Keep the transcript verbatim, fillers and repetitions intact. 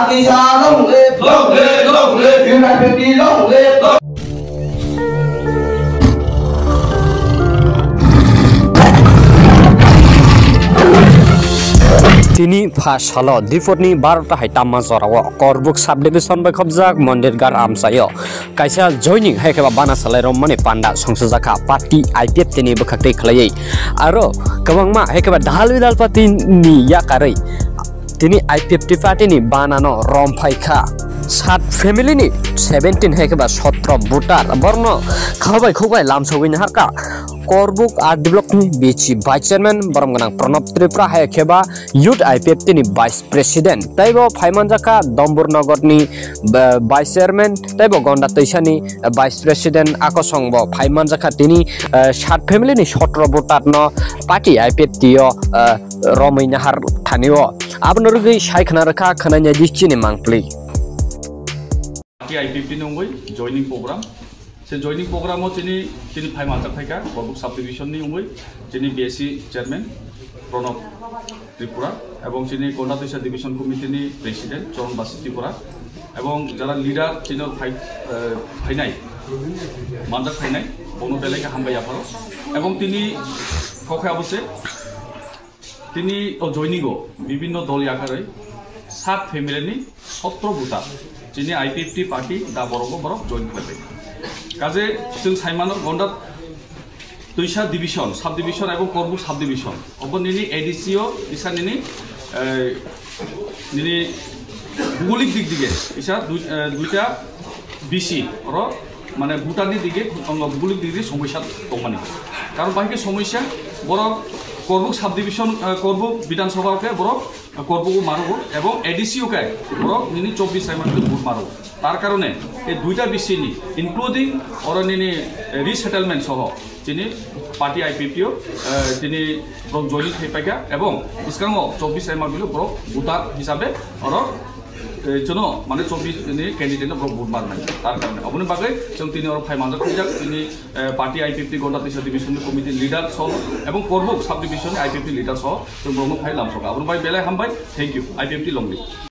Long live, long live, long live. United long live. Tini pha salo diphorni barota hai tamma jorao Korbuk subdivision bai khobjak Mondir Gar amchaio kaisa joining hai khe ba bana salai romani panda songsojakha party I P F T ni bwkhak twi khlaiwi. Aro kwbangma hai khe ba dal bidal party ni yakarwi tini I P F T party ni banano rom phaikha. Sat family ni seventeen hai khe ba sotro voter borno khabai khukbai lamsogwi naharkha. Korbuk R D block ni B C vice chairman borom gwnang Pranab Tripura hai khe ba youth I P F T ni vice president, tei bo phaimanjakha Dombur Nogor ni, eh, vice chairman, tei bo Gonda Twisa ni, eh, vice president. Akosong bo phaimanjakha tini, eh, sat family ni sotro voter no party I P F T o, eh, romwi nahar thani o. Abono rwgwi sai khna rwkha, khna nai di chini mangpli. Party I P F T ni wngwi joining program. Se joining program o chini, chini phai manjak phaikha, Korbuk subdivision ni wngwi chini B S C chairman Pranab Tripura, ebong chini Gonda Twisa division committee ni president Charan Basi Tripura, ebong jara leader chini phai, eh, phainai, manjak phainai, bono belai khe hambai yapharo. Ebong tini kokhe abo se, tini o joining o bibinno dol yakarwi sat family ni sotro voter chini I P F T party da borok borok join khlaibai. Kaje chwng saimano Gonda Twisa division, subdivision ebong Korbuk subdivision. Obo nini A D C o isa nini, eh, nini bhugolik dik dige isa dui-, eh, duita B C oro mane voter ni dige, bhugolik dige somosya tongmani. Karon bahai khe somosya borok Korbuk subdivision, eh, Korbuk Bidhan Sabha khe borok Korbugo marugo ebong A D C o khe borok nini chobbish saimano vote marugo. Tar karone e duita B C ni, including oro nini resettlement soho chini party I P P o, eh, tini borok joining khai paikha ebong bwskango chobbish saimano borok voter hisabe oro, eh, chwngno mane chobbish ni candidate no borok vote marnai. Tar karone aboni bagwi chwng tini oro phai manjak khaijak tini, eh, party I P P T Gonda Twisa division ni committee leader soho ebong Korbuk sub division ni I P P T leader soho chwng borokno phai lamsoka. Aboni bagwi belai hambai, thank you, I P P T long live.